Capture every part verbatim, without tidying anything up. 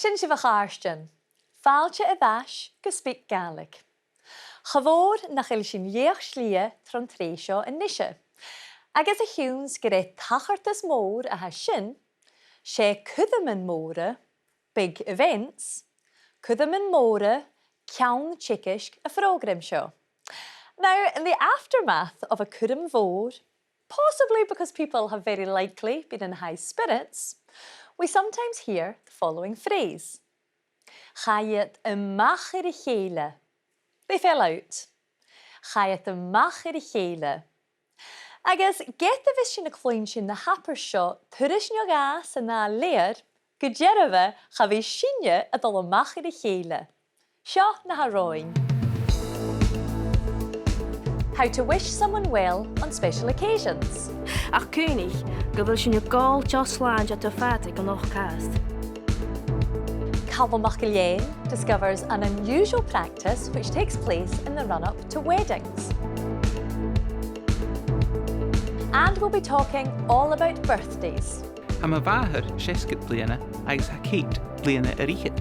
Sin sibh, a chàirdean. Fàilte air ais gu SpeakGaelic. Cha mhòr nach eil sinn letheach slighe tron t-sreath seo a-nise. Agus a chionn 's gur e tachartas mòr a tha sin, 's e cuirmean mòra, big events, cuirmean mòra, ceann teagaisg a' phrògraim seo. Now, in the aftermath of a cuirm mhòr, possibly because people have very likely been in high spirits, we sometimes hear the following phrase. Chaidh iad a-mach air a chèile. They fell out. Chaidh iad a-mach air a chèile. Agus ged a bhios sinn a' cluinntinn na h-abairt seo turas no dhà san ath leth-uair, gu dearbha cha bhi sinne a' dol a-mach air a chèile. Seo na tha romhainn. How to wish someone well on special occasions. Ach cuimhnich gu bheil sinn a' gabhail deoch-slàinte do Phàdraig an ath-chàs. Calum MacIlleathain discovers an unusual practice which takes place in the run-up to weddings. And we'll be talking all about birthdays. Tha mo mhàthair seasgad bliadhna agus tha Kate bliadhna air fhichead.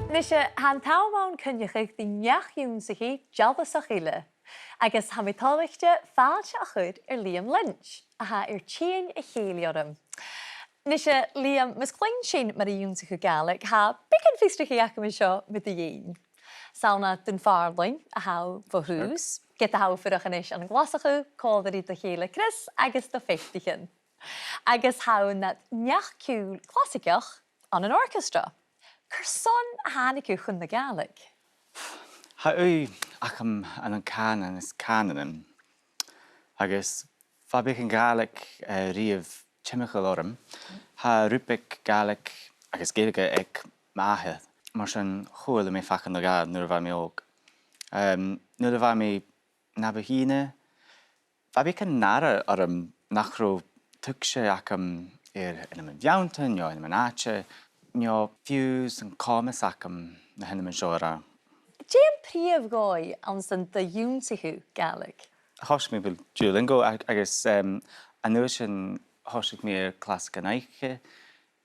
Nise, tha an t-àm ann coinneachadh ri neach-ionnsachaidh dealasach eile, agus tha mi toilichte fàilte a chur air Liam Lynch, a tha air tighinn a chèilidh orm. Nise, Liam, mus cluinn sinn mar a dh'ionnsaich thu Gàidhlig, tha beagan fiosrachaidh agam an seo mu do dheidhinn. 'S ann à Dùn Phàrlain a tha thu bho thùs, ged a tha thu a' fuireach a-nis ann an Glaschu, còmhla ri do chèile Chris agus do pheataichean. Agus tha thu nad neach-ciùil clasaigeach ann an orchestra. Carson a thàinig thu chun na Gàidhlig? Tha ùidh agam ann an cànan is cànanan, agus bha beagan Gàidhlig, eh, riamh timcheall orm. Tha rud beag Gàidhlig agus Gaeilge aig m' athair. Mar sin, chuala mi faclan no dhà nuair a bha mi òg. Em, nuair a bha mi na bu shine, bha beagan nàire orm nach robh tuigse agam air ainmean-bheanntan, no ainmean-àite, no fiù 's an comas agam na h-ainmean seo a ràdh. Dè am prìomh dhòigh anns an do dh'ionnsaich thu Gàidhlig? Thòisich mi le Duolingo ag-, agus, em, an uair sin thòisich mi air clasaichean oidhche,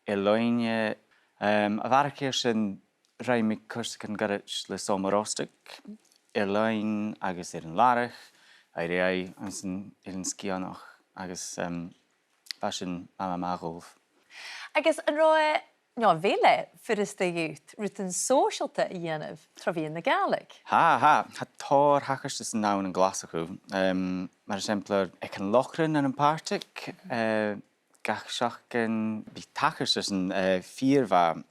air-loidhne, em, a bharrachd air sin rinn mi cùrsaichean goirid le Sabhal Mòr Ostaig, air-loidhne agus air an làrach, air a' Ghàidhlig anns an Eilean Sgitheanach agus, em, bha sin math, math, math dhomh. Agus an robh e, no a bheil e, furasta dhut rudan sòisealta a dhèanamh tro mheadhan na Gàidhlig? Tha, tha, tha tòrr thachartasan ann an Glaschu. Em, mar eisimpleir, aig an Lòchran ann am Pàrtaig, eh, gach seachdain, bidh tachartasan, eh, fìor mhath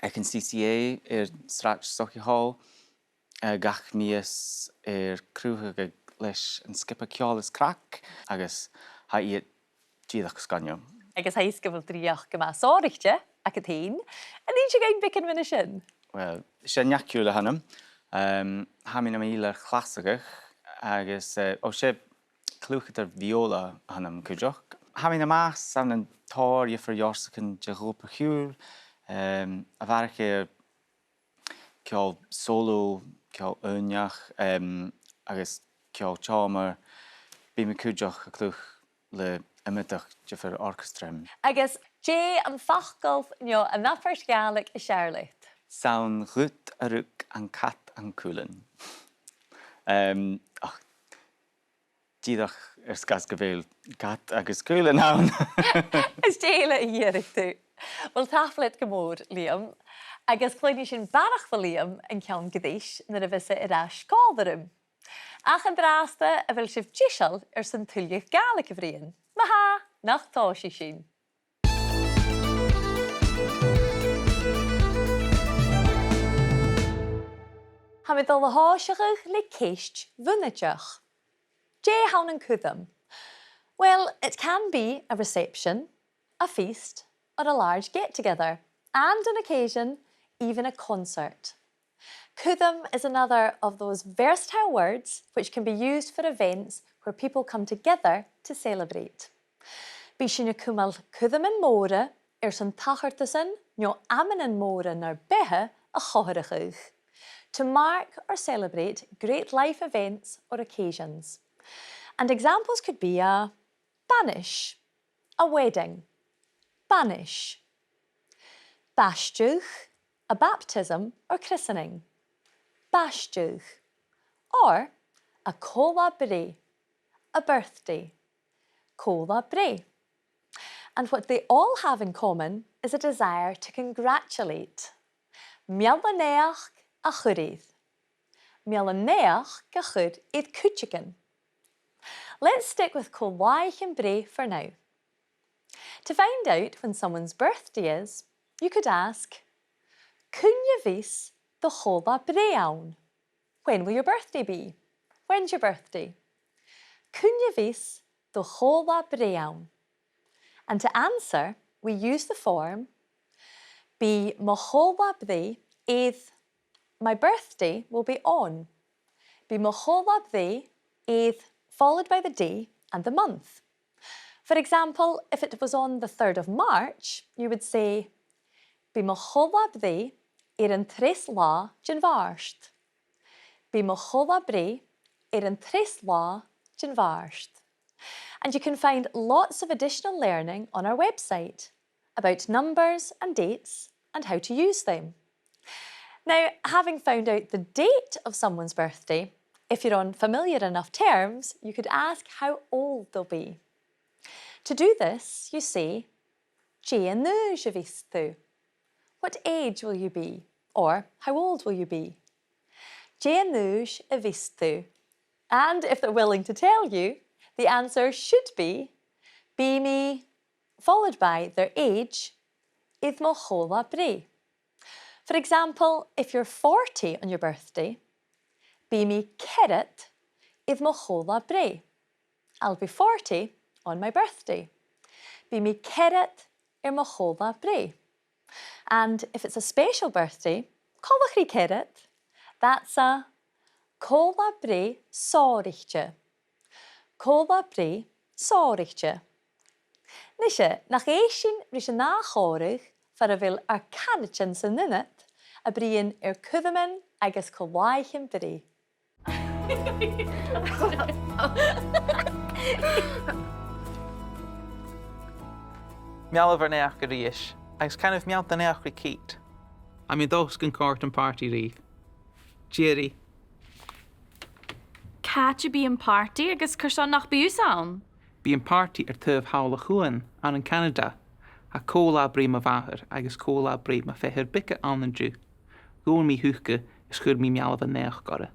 aig an C C A air Sràid Sauchiehall, eh, gach mìos air cruthachadh leis an sgioba Ceòl is Craic, agus tha iad dìreach sgoinneil. Agus tha fhios gu bheil dreuchd gu math sònraichte agad fhèin. An inns thu dhuinn beagan mu dheidhinn sin? Uill, 's e neach-ciùil a th' annam. Em, tha mi nam fhìdhlear chlasaigeach agus, eh, o, 's e cluicheadair viola a th' annam cuideachd. Tha mi nam bhàs ann an tòrr dhiofar sheòrsachan de dh'obair-chiùil, em, a bharrachd air ceòl solo, ceòl aonaich, em, agus ceòl seòmar. Bidh mi cuideachd a' cluich le iomadach diofar orchestra. Agus dè am facal no an abairt Ghàidhlig as fheàrr leat? 'S ann dhut a rug an cat an cuilean. Em, ach, dìreach air sgàth 's gu bheil cat agus cuilean ann. Is dè eile a dh'iarradh tu? Uill, tapadh leat gu mòr, Liam. Agus cluinnidh sinn barrachd bho Liam an ceann greis nuair a bhios e air ais còmhla rium. Ach an-dràsta, a bheil sibh deiseil airson tuilleadh Gàidhlig a bhruidhinn? Ma tha, nach tòisich sinn. Tha mi a' dol a thòiseachadh le ceist bhunaideach. Dè th' ann an cuirm? Well, it can be a reception, a feast, or a large get-together, and on occasion, even a concert. Cuirm is another of those versatile words which can be used for events where people come together to celebrate. Bidh sinn a' cumail cuirmean mòra airson tachartasan no amannan mòra nar beatha a chomharrachadh, to mark or celebrate great life events or occasions. And examples could be a banais, a wedding, Banais. Baisteadh, a baptism or christening. Baisteadh. Or a co-là-breith, a birthday. Co-là-breith. And what they all have in common is a desire to congratulate. Meal-a-naidheachd a chur air. Meal-a-naidheachd a chur air cuideigin. Let's stick with co-làithean-breith for now. To find out when someone's birthday is, you could ask, "Cuin a bhios do cho-là-breith ann?" When will your birthday be? When's your birthday? Cuin a bhios do cho-là-breith ann? And to answer, we use the form, bidh mo cho-là-breith air, my birthday will be on. Bidh mo cho-là-breith air, followed by the day and the month. For example, if it was on the third of March, you would say, bidh mo cho-là-breith air an treas latha den Mhàrt. Bidh mo cho-là-breith air an treas latha den Mhàrt. And you can find lots of additional learning on our website about numbers and dates and how to use them. Now, having found out the date of someone's birthday, if you're on familiar enough terms, you could ask how old they'll be. To do this, you say, "Dè an aois a bhios tu?" What age will you be? Or how old will you be? Dè an aois a bhios tu? And if they're willing to tell you, the answer should be, bidh mi, followed by their age, air mo cho-là-breith. For example, if you're forty on your birthday, bidh mi ceathrad air mo cho-là-breith. I'll be forty on my birthday. Bidh mi ceathrad air mo cho-là-breith. And if it's a special birthday, coltach ri ceathrad, that's a co-là-breith sònraichte. Co-là-breith sònraichte. Nise, nach èist sinn ris an ath chòmhradh far a bheil ar caraidean san ionad a' bruidhinn air cuirmean agus co-làithean-breith. Meal do naidheachd a-rithist, agus canaibh meal do naidheachd ri Kate. Tha mi an dòchas gun còrd am pàrtaidh ribh. Tìoraidh. Càit am bi am pàrtaidh agus carson nach bi thusa ann? Bidh am pàrtaidh air taobh thall a' chuain, ann an Canada. Tha co-là-breith mo mhàthar agus co-là-breith mo pheathar beaga ann an-diugh. Dh'fhòn mi thuca is chuir mi meal do naidheachd orra.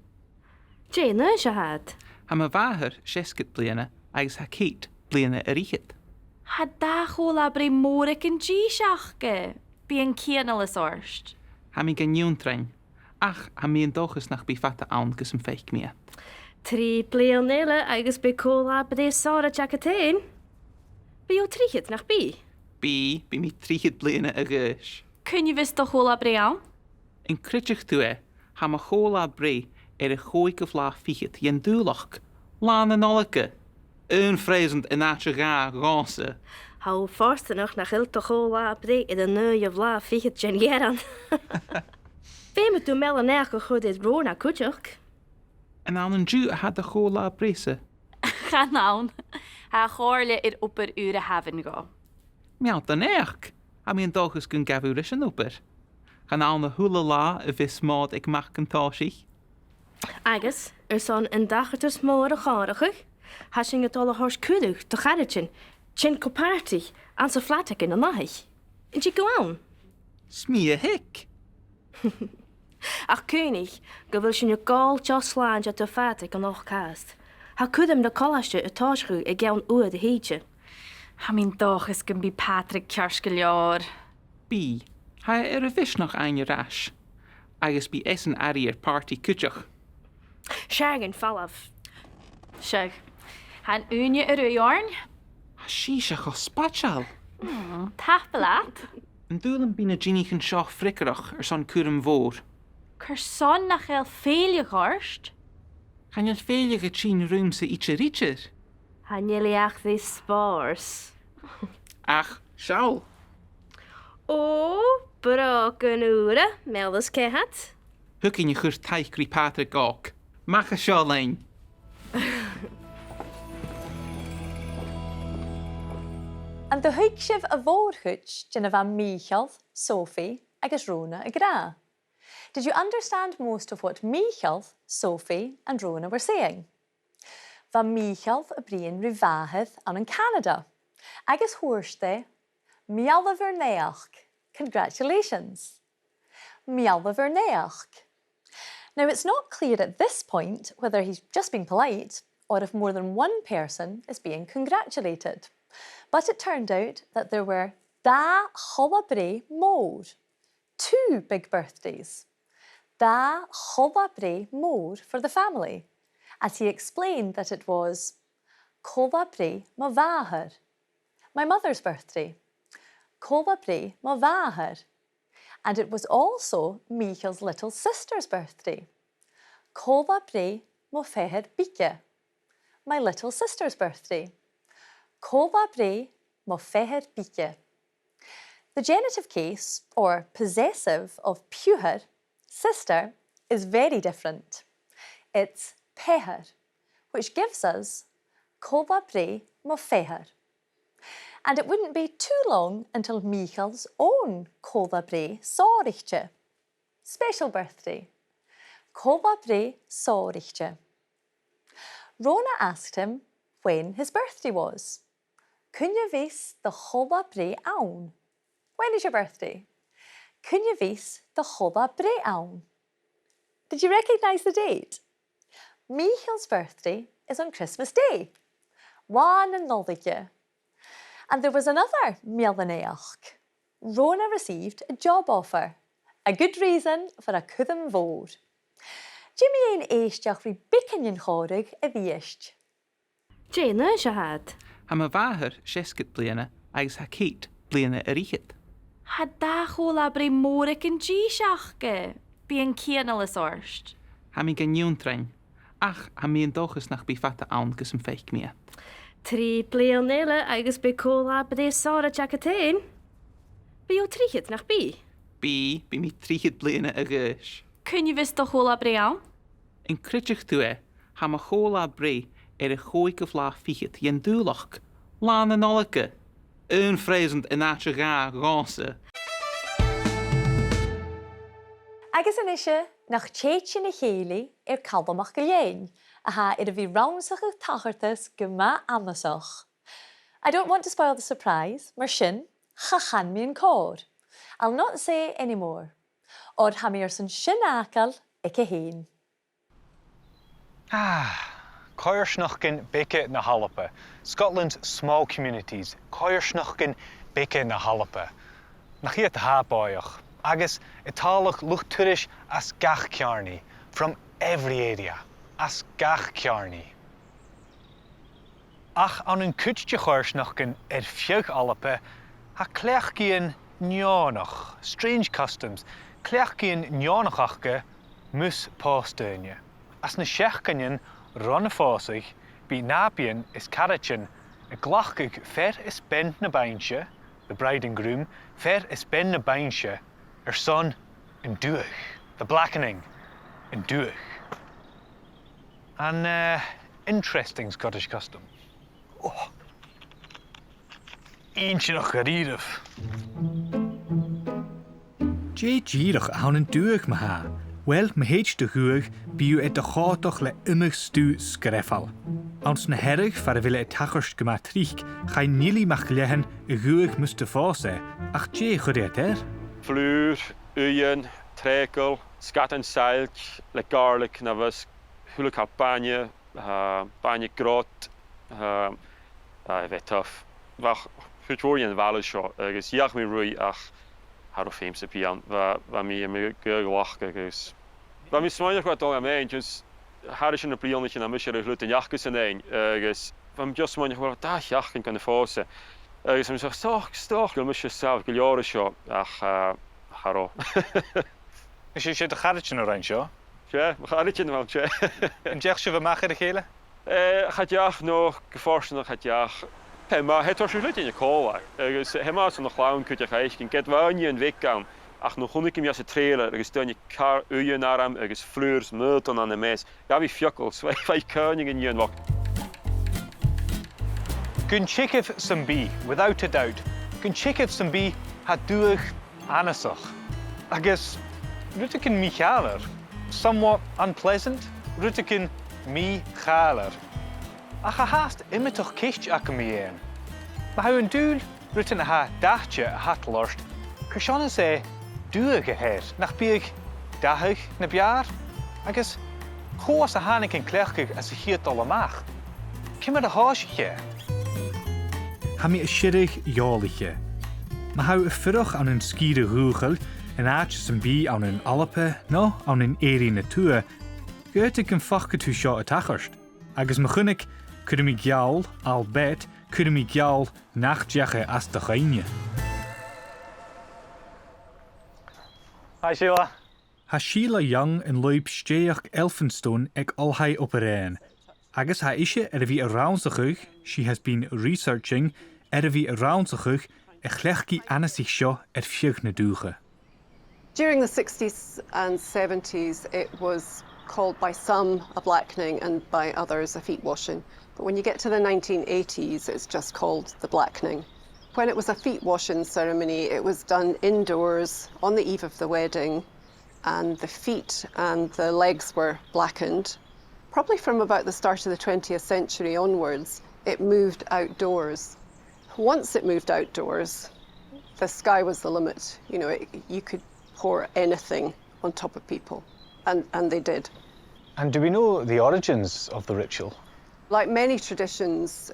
Dè an aois a tha iad? Tha mo mhàthair seasgad bliadhna agus tha Kate bliadhna air fhichead. Tha dà cho-là-breith mòr aig an dithis aca. Bidh an cianalas ort. Tha mi gan ionndrainn, ach tha mi an dòchas nach bi fada ann gus am faic mi iad. Trì bliadhna eile agus bidh co-là-breith sònraichte agad fhèin. Bidh thu trithead, nach bi? Bidh, bidh mi trithead bliadhna a dh'aois. Cuin a bhios do cho-là-breith ann? An creideadh tu e, tha mo cho-là-breith air a' chòigeamh latha fichead dhen Dùbhlachd, Latha na Nollaige. Aon phreusant an àite a dhà dhòmhsa. Tha thu fortanach nach eil do cho-là-breith air an naoidheamh latha fichead den Ghearran. Feumaidh tu meal do naidheachd a chur air Rona cuideachd. An ann an-diugh a tha do cho-là-breith-sa? Chan ann. Tha a' chomhairle air obair ùr a thabhann dhomh. Meal do naidheachd, tha mi an dòchas gun gabh thu ris an obair. Chan ann a h-uile latha a bhios mòd aig Mac an Tòisich. Agus, airson an tachartas mòr a chomharrachadh, tha sinn a' dol a thoirt cuireadh do charaidean tighinn gu pàrtaidh anns a' flat againn an-diugh. An tig thu ann? 'S mi a thig. Ach cuimhnich gu bheil sinn a' gabhail deoch-slàinte do Phàdraig a-nochd fhathast. Tha cuirm na colaiste a' tòiseachadh an ceann uair a thìde. Tha mi an dòchas gum bi Pàdraig ceart gu leòr. Bidh. Tha e air a mhisneachd fhaighinn air ais. Agus bidh esan airidh air pàrtaidh cuideachd. Seadh, an falbh. Seadh. Tha an ùine air ruith oirnn. Tha sibhse cho spaideil. Mm, tapadh leat. An dùil am bi na dìnichean seo freagarrach airson cuirm mhòr? Carson nach eil fèileadh ort? Chan eil fèileadh a' tighinn riumsa idir idir. Chan eil i ach ri spòrs. Ach, seall. Ò, brògan ùra, meal is ceithir. Thugainn a chur taic ri Pàdraig òg. Mach à seo leinn. An do thuig sibh a' mhòr-chuid de na bha Mìcheal, Sophie agus Rona ag ràdh? Did you understand most of what Mìcheal, Sophie and Rona were saying? Bha Mìcheal a' bruidhinn ri mhàthair ann an Canada, agus thuirt e, "Meal do naidheachd, congratulations." Meal do naidheachd. Now, it's not clear at this point whether he's just being polite or if more than one person is being congratulated. But it turned out that there were dà chòmhla-breith mòr, two big birthdays. Dà chòmhla-breith mòr for the family, as he explained that it was còmhla-breith mo mhàthar, my mother's birthday. Còmhla-breith mo mhàthar. And it was also Mìcheal's little sister's birthday. Còmhla-breith mo pheathar bige, my little sister's birthday. Còmhla-breith mo pheathar bige. The genitive case, or possessive, of piuthar, sister, is very different. It's peathar, which gives us còmhla-breith mo pheathar. And it wouldn't be too long until Mìcheal's own còmhla-breith sònraichte, special birthday. Còmhla-breith sònraichte. Rona asked him when his birthday was. Cuin a bhios do chòmhla-breith ann? When is your birthday? Cuin a bhios do chòmhla-breith ann? Did you recognise the date? Mìcheal's birthday is on Christmas Day, Là na Nollaige. And there was another meal do naidheachd. Rona received a job offer. A good reason for a cuirm mhòr. Dè mu dheidhinn èisteachd ri beagan den chòmhradh a-rithist? Dè an aois a tha iad? Tha mo mhàthair seasgad bliadhna agus tha Kate bliadhna air fhichead. Tha dà chòmhla-breith mòr aig an dithis aca. Bidh an cianalas ort. Tha mi gan ionndrainn, ach tha mi an dòchas nach bi fada ann gus am faic mi iad. Trì bliadhna eile agus bidh còmhla-breith sònraichte agad fhèin. Bidh thu trithead, nach bi? Bidh, bidh mi trithead bliadhna a dh'aois. Cuin a bhios do chòmhla-breith ann? An creideadh tu e, tha mo chòmhla-breith air a' chòigeamh latha fichead dhen Dùbhlachd, Là na Nollaige, aon phreusant an àite a dhà dhòmhsa. Agus a-nise, nach tèid sinn a chèilidh air Calum MacIlleathain, a tha air a bhith rannsachadh tachartas gu math annasach. I don't want to spoil the surprise, mar sin, cha chan mi an còrr. I'll not say any more. Oir tha mi airson sin fhàgail aige fhèin. Ah, coimhearsnachdan beaga na h-Alba, Scotland's small communities, coimhearsnachdan beaga na h-Alba. Nach iad a tha bòidheach, agus a' tàladh luchd-turais às gach ceàrnaidh, from every area, às gach ceàrnaidh. Ach ann an cuid de choimhearsnachdan air feadh Alba, tha cleachdaidhean neònach, strange customs, cleachdaidhean neònach aca mus pòs daoine. Anns na seachdainean ron a' phòsadh, bidh nàbaidhean is caraidean a' glacadh fear is bean na bainnse, the bride and groom, fear is bean na bainnse, airson an dubhadh, the blackening, an dubhadh. An, eh, interesting Scottish custom. Oh. Inntinneach dha-rìribh. Dè dìreach a th' ann an dubhadh, ma-thà? Uill, ma thèid do dhubhadh, bidh thu air do chòmhdach le iomadh stuth sgreamhail. Anns na Hearadh, far a bheil e a' tachairt gu math tric, chaidh Neilidh MacIlleathain a dhubhadh mus do phòs e, ach dè chuir iad air? Flùr, uighean, trèagal, sgadan saillt, le garlic na bhus, a h-uile càil, bainne, eh, bainne grod, eh, eh, a bhith tough. Bha cuid mhòr dhen bhaile seo, agus dh'fheuch mi ruith ach cha robh feum sam bith ann. Bha, bha mi air mo ghuth a ghlacadh agus bha mi a' smaoineachadh gu bheil e dol a-mhàin, just thairis air na bliadhnaichean, tha mise air a h-uile duine aca san fheadhainn, agus bha mi just a' smaoineachadh, uill, dà sheachdain gun a phòs e. Agus bha mi a' smaoineachadh, 's dòcha, 's dòcha gu bheil mi a' smaoineachadh gu leòr an seo, ach, eh, cha robh. Is e, 's e do charaidean a rinn seo? 'S e, mo charaidean a bh' ann, 's e. An deach sibh a-mach air a chèile? Eh, cha deach, no, gu fortanach cha deach. Tha e math, tha e a' toirt a h-uile duine còmhla, agus tha e math airson a' chlann cuideachd fhaicinn, ged a bha aon nighean bheag ann, ach nuair a chunnaic e mi anns an trailer agus duine car uighean orm agus flùr is m' aodann ann am meas, ghabh e feagal, 's bha e, bha e a' caoineadh an nighean bhochd. Gun teagamh sam bith, without a doubt, gun teagamh sam bith, tha dubhadh annasach. Agus rudeigin mì-chàilear, somewhat unpleasant, rudeigin mì-chàilear. Ach tha fhathast iomadach ceist agam mu dheidhinn. Ma tha thu an dùil rudan a tha dathte a thadhal ort, carson as e dubhadh a th' air, nach biodh dathadh na b' fheàrr? Agus cò às a thàinig an cleachdadh anns a' chiad dol a-mach? Ciamar a thòisich e? Tha mi a' sireadh eòlaiche. Ma tha thu a' fuireach ann an sgìre dhùthchail, an àite sam bith ann an Alba, no ann an Èirinn a Tuath, dh'fhaodadh gum faca tu seo a' tachairt. Agus ma chunnaic, cuiridh mi geall, I'll bet, cuiridh mi geall nach deach e às do chuimhne. Hi, Sheila. Tha Sheila Young an lùib stèidheachd Elphinstone aig Oilthigh Obar Dheathain, agus tha ise air a bhith a' rannsachadh, she has been researching, air a bhith a' rannsachadh a' chleachdaidh annasach seo air feadh na dùthcha. During the sixties and seventies, it was called by some a blackening and by others a feet washing. But when you get to the nineteen eighties, it's just called the blackening. When it was a feet washing ceremony, it was done indoors on the eve of the wedding, and the feet and the legs were blackened. Probably from about the start of the twentieth century onwards, it moved outdoors. Once it moved outdoors, the sky was the limit. You know, it, you could pour anything on top of people, and, and they did. And do we know the origins of the ritual? Like many traditions,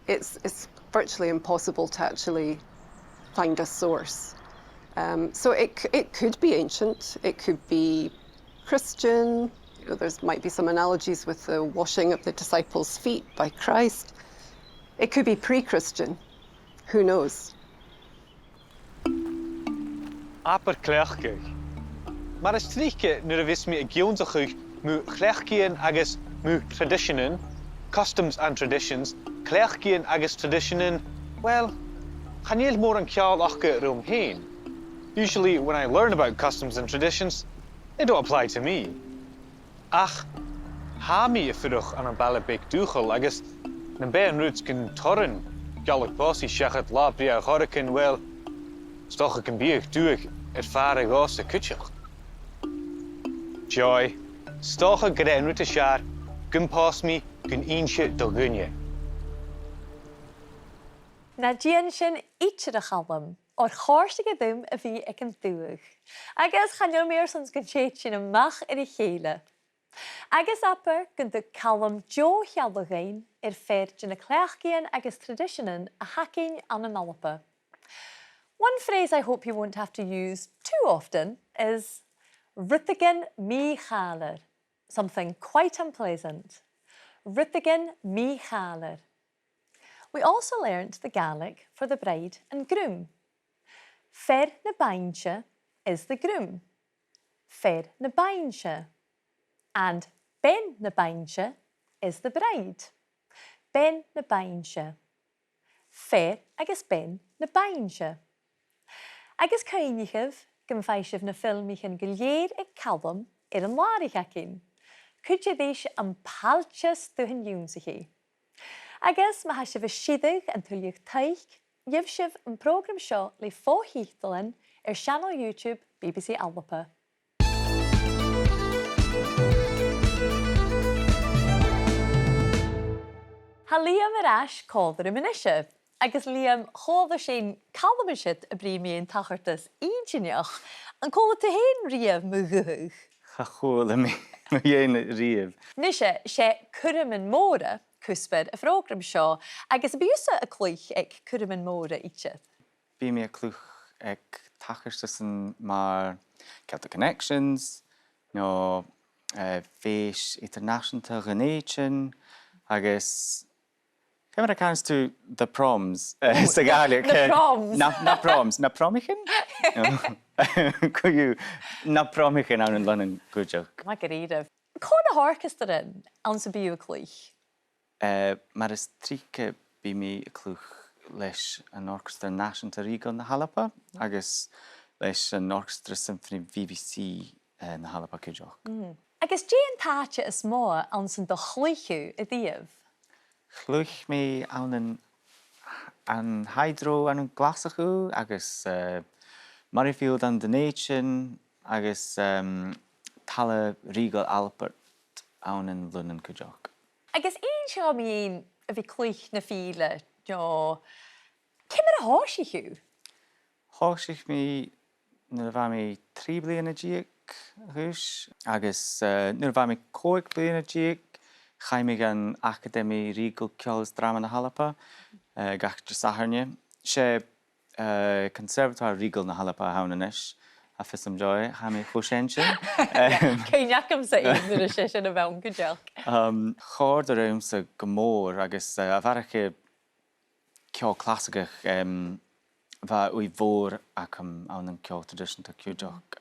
it's, it's virtually impossible to actually find a source. Um, so it c-, it could be ancient, it could be Christian, you know, there's might be some analogies with the washing of the disciples' feet by Christ. It could be pre-Christian. Who knows? Abair cleachdadh. Mar as trice nuair a bhios mi ag ionnsachadh mu chleachdaidhean agus mu thraidiseanan, customs and traditions, cleachdaidhean agus traidiseanan, well, chan eil mòran ceangal aca rium fhèin. Usually, when I learn about customs and traditions, they don't apply to me. Ach tha mi a' fuireach ann am baile beag dùthchail agus nam b' e an rud gun toireadh gealladh pòsaidh seachad latha brèagha air choreigin, well, 's dòcha gum biodh dubhadh air fàire dhòmhsa cuideachd. Joy, 's dòcha gur e an rud as fheàrr gum pòs mi gun innse do dhuine. Na dèan sin idir, a Chaluim, oir chòrdadh e rium a bhith aig an dubhadh. Agus chan eil mi airson gun tèid sinn a-mach air a chèile. Agus abair gun tug Calum deagh shealladh dhuinn air fear de na cleachdaidhean agus traidiseanan a th' againn ann an Alba. One phrase I hope you won't have to use too often is rudeigin mì-chàilear, something quite unpleasant. Rudeigin mì-chàilear. We also learnt the Gaelic for the bride and groom. Fear na bainnse is the groom. Fear na bainnse. And bean na bainnse is the bride. Bean na bainnse. Fear agus bean na bainnse. Agus cuimhnichibh gum faigh sibh na filmichean gu lèir aig Calum air an làraich againn. Cuidich ris am pailteas dubhan ionnsachaidh. Agus ma tha sibh a' sireadh an tuilleadh taic, gheibh sibh am prògram seo le fo-thiotalan air seanail YouTube B B C Alba. Tha Liam air ais còmhla rium a-nise. Agus Liam, chuala sinn Calum an siud a' bruidhinn mu thràchdas inntinneach. An cuala tu fhèin riamh mu dhubhadh? Cha chuala mi mu dheidhinn riamh. Nise, 's e cuirmean mòra cuspair a' phrògraim seo, agus am bi thusa a' cluich aig cuirmean mòra idir? Bidh mi a' cluich aig tachartasan mar Celtic Connections, no, eh, fèis eadar-nàiseanta Dhùn Èideann, agus ciamar a chanas tu the proms, eh, sa Ghàidhlig? Na, na proms. Na, na proms. Na promaichean? Co-dhiù, na promaichean ann an Lunnainn cuideachd. Math dha-rìribh. Cò na h-orcastran anns am bi thu a' cluich? Eh, mar as trice bidh mi a' cluich leis an Orcastra Nàiseanta Rìoghail na h-Alba agus leis an Orcastra Symphony B B C, eh, na h-Alba cuideachd. Mm. Agus dè an t-àite as motha anns an do chluich thu a-riamh? Chluich mi ann an An Hydro ann an Glaschu agus, eh, Murrayfield ann an Dùn Èideann agus, em, Talla Rìoghail Albert ann an Lunnainn cuideachd. Agus innis dhomh mu dheidhinn a bhith a' cluich na fìdhle, no ciamar a thòisich thu? Thòisich mi nuair a bha mi trì bliadhna deug a dh'aois, agus, eh, nuair a bha mi còig bliadhna deug, chaidh mi dhan Acadamaidh Rìoghail Ceòl is Dràma na h-Alba, eh, gach Disathairne. 'S e, eh, Conservatoire Rìoghail na h-Alba a th' ann a-nis, tha fios agam, tha mi cho sean sin. Em, cuimhne agamsa aon uair a tha sin a bh' ann cuideachd. Em, chòrd e riumsa gu mòr agus, eh, a bharrachd air ceòl clasaigeach, em, bha ùidh mhòr agam ann an ceòl traidiseanta cuideachd.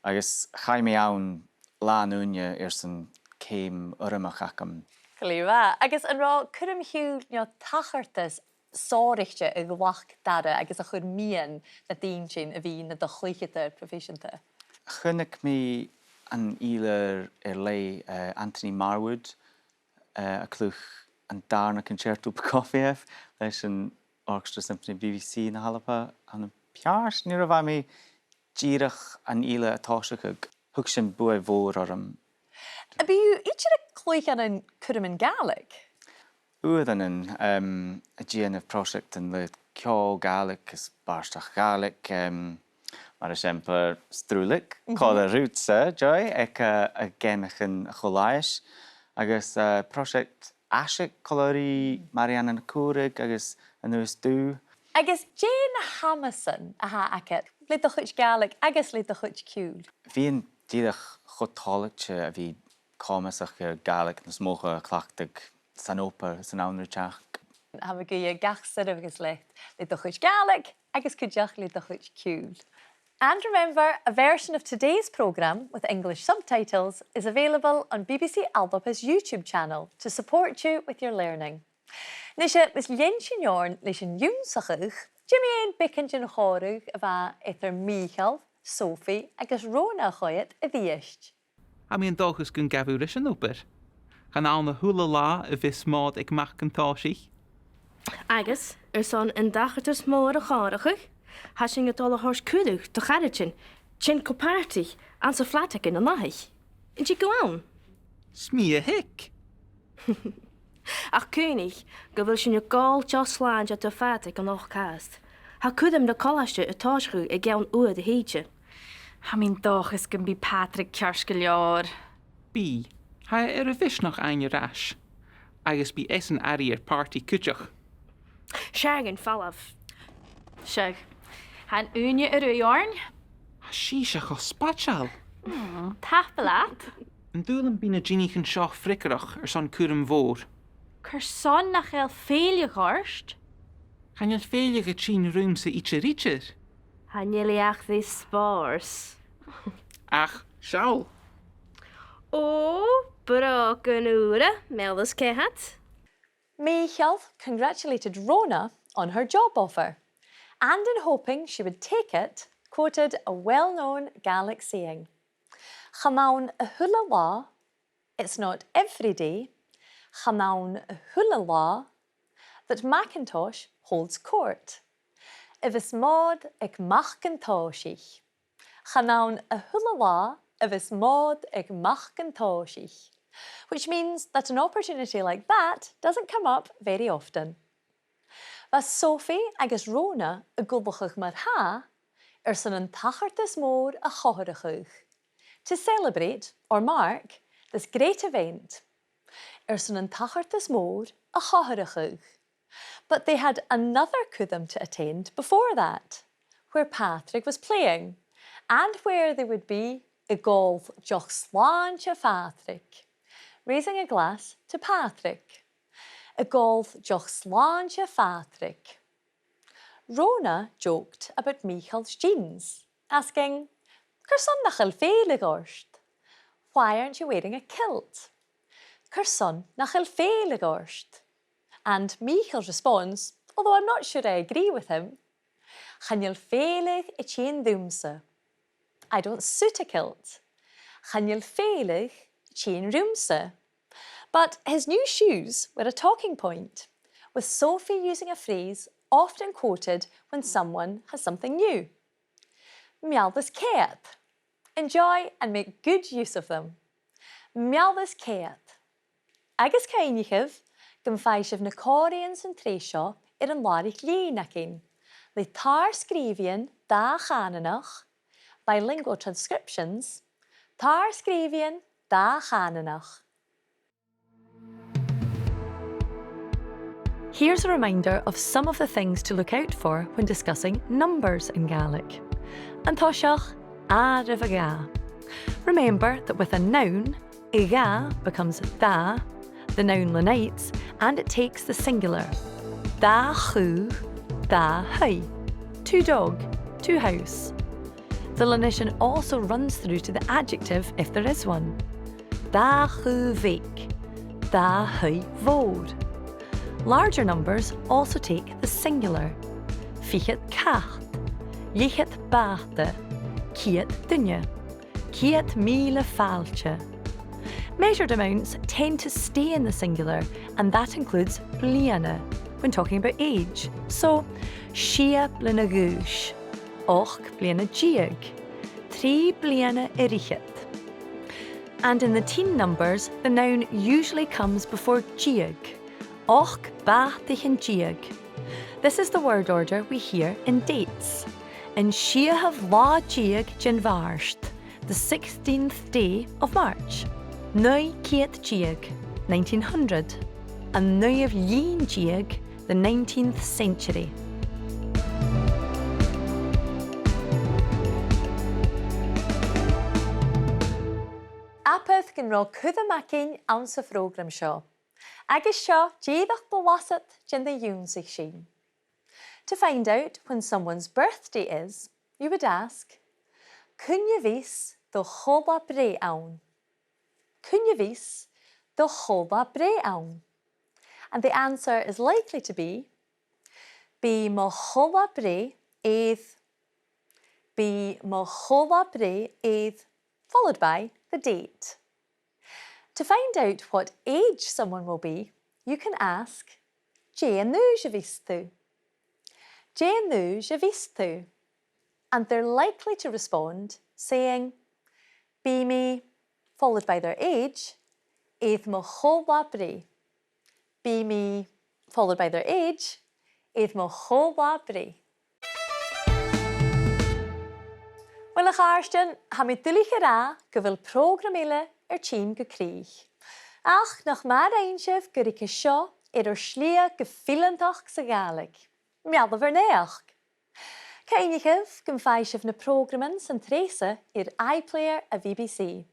Agus chaidh mi ann làn-ùine airson ceum urramach agam. Glè mhath. Agus an robh cuirm-chiùil no tachartas sònraichte a ghlac d' aire agus a chuir miann nad inntinn a bhith nad chluicheadair proifeiseanta? Chunnaic mi an fhìdhlear air leth, eh, Anthony Marwood, eh, a' cluich an dàrna Concerto Prokofiev leis an Orchestra Symphony B B C na h-Alba ann am Peairt. Nuair a bha mi dìreach an fhìdhle a' tòiseachadh, thug sin buaidh mhòr orm. Am bi thu idir a' cluich ann an cuirmean Gàidhlig? Uaireannan, em, a' dèanamh pròiseactan le ceòl Gàidhlig is bàrdachd Ghàidhlig, em, mar eisimpleir Strùileag, còmhla riutsa, Joy, aig, eh, a' gheamaichean a' Cho-fhlaitheis, agus, eh, pròiseact aiseag còmhla ri Màiri Anna NicUrraig agus Aonghas Dubh. Agus dè na h-amasan a tha agad le do chuid Gàidhlig agus le do chuid ciùil? Bhithinn dìreach cho toilichte a bhith comasach air Gàidhlig nas motha a chleachdadh san obair san àm ri teachd. Tha mi a' guidhe gach soirbheas leat le do chuid Gàidhlig agus cuideachd le do chuid ciùil. And remember, a version of today's programme with English subtitles is available on B B C Alba's YouTube channel to support you with your learning. Nise, mus lean sinn oirnn leis an ionnsachadh, dè mu dheidhinn beagan den chòmhradh a bha eadar Mìcheal, Sophie agus Rona a' coimhead a-rithist? Tha mi an dòchas gun gabh thu ris an obair. Chan ann a h-uile là a bhios Mòd aig Mac an Tòisich. Agus airson an tachartas mòr a chomharrachadh, tha sinn a' dol a thoirt cuireadh do charaidean tighinn gu pàrtaidh anns a' flat againn a-nochd. An tig thu ann? 'S mi a thig. Ach cuimhnich gu bheil sinn a' gabhail deoch-slàinte do Phàdraig a-nochd cuideachd. Tha cuirm na colaiste a' tòiseachadh aig aon uair a thìde. Tha mi an dòchas gum bi Pàdraig ceart gu leòr. Bidh. Tha e air a mhisneachd fhaighinn air ais. Agus bidh esan airidh air pàrtaidh cuideachd. Seadh, an falbh. Seadh. Tha an ùine air ruith oirnn. Tha sibhse cho spaideil. Mm, tapadh leat. An dùil am bi na dìnichean seo freagarrach airson cuirm mhòr? Carson nach eil fèileadh ort? Chan eil fèileadh a' tighinn riumsa idir idir. Chan eil i ach ri spòrs. Ach, seall. Ò, brògan ùra, meal is ceithir. Mìcheal congratulated Rona on her job offer, and in hoping she would take it, quoted a well-known Gaelic saying, "Chan ann a h-uile là, it's not every day, chan ann a h-uile là, that Macintosh holds court. A bhios Mòd aig Mac an Tòisich." Chan ann a h-uile là a bhios Mòd aig Mac an Tòisich, which means that an opportunity like that doesn't come up very often. Bha Sophie agus Rona ag ullachadh mar-thà airson an tachartas mòr a chomharrachadh, to celebrate or mark this great event. Airson an tachartas mòr a chomharrachadh. But they had another cuirm to attend before that, where Pàdraig was playing, and where they would be ag òl deoch-slàinte Phàdraig, raising a glass to Pàdraig. Ag òl deoch-slàinte Phàdraig. Rona joked about Mìcheal's jeans, asking, "Carson nach eil fèileadh ort? Why aren't you wearing a kilt? Carson nach eil fèileadh ort?" And Mìcheal's response, although I'm not sure I agree with him, "Chan eil fèileadh a' tighinn riumsa. I don't suit a kilt. Chan eil fèileadh a' tighinn riumsa." But his new shoes were a talking point, with Sophie using a phrase often quoted when someone has something new. Meal is ceart. Enjoy and make good use of them. Meal is ceart. Agus cuimhnichibh gum faigh sibh na còmhraidhean san t-sreath seo air an làrach-lìn againn, le tar-sgrìobhaidhean dà-chànanach, bilingual transcriptions, tar-sgrìobhaidhean dà-chànanach. Here's a reminder of some of the things to look out for when discussing numbers in Gaelic. An toiseach, àireamh a dhà. Remember that with a noun, a dhà becomes dà, the noun lenites, and it takes the singular. Dà chù, dà thaigh. Two dog, two house. The lenition also runs through to the adjective if there is one. Dà chù bheag, dà thaigh mhòr. Larger numbers also take the singular. Fichead cat, leth-cheud bàta, ceud duine, ceud mìle fàilte. Measured amounts tend to stay in the singular, and that includes bliadhna when talking about age. So, sia bliadhna a dh'aois, ochd bliadhna deug, trì bliadhna air fhichead. And in the teen numbers, the noun usually comes before deug, ochd bàtaichean deug. This is the word order we hear in dates. An siathamh là deug den Mhàrt, the sixteenth day of March. Naoi ceud deug, nineteen hundred. An naoidheamh linn deug, the nineteenth century. Abair gun robh cuideam againn anns a' phrògram seo. Agus seo dìreach blasad den do dh'ionnsaich sinn. To find out when someone's birthday is, you would ask, cuin a bhios do thoil-a-breith ann? Cuin a bhios do thoil-a-breith ann? And the answer is likely to be, bidh mo thoil-a-breith air. Bidh mo thoil-a-breith air, followed by the date. To find out what age someone will be, you can ask, dè an aois a bhios tu? Dè an aois a bhios tu? And they're likely to respond saying, bidh mi, followed by their age, air mo thoil-a-breith. Bidh mi, followed by their age, air mo thoil-a-breith. Uill, a chàirdean, tha mi duilich a ràdh gu bheil prògram eile air tighinn gu crìch. Ach nach math a rinn sibh gu ruige seo air ur slighe gu fileantachd sa Ghàidhlig. Meal ur naidheachd. Cuimhnichibh gum faigh sibh na prògraman san t-sreath seo air iPlayer a' B B C.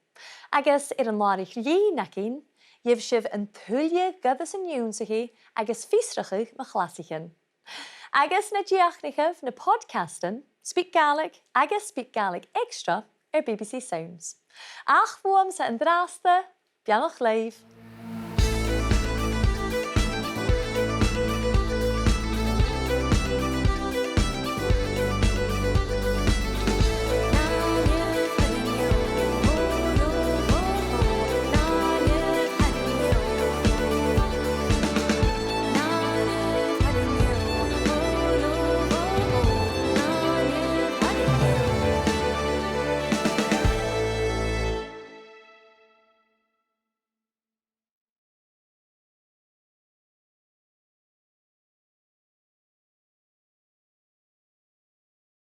Agus air an làrach-lìn againn, gheibh sibh an tuilleadh goireasan ionnsachaidh agus fiosrachadh mu chlasaichean. Agus na dìochuimhnichibh na podcastan, SpeakGaelic agus SpeakGaelic Extra air B B C Sounds. Ach bhuamsa an-dràsta, beannachd leibh.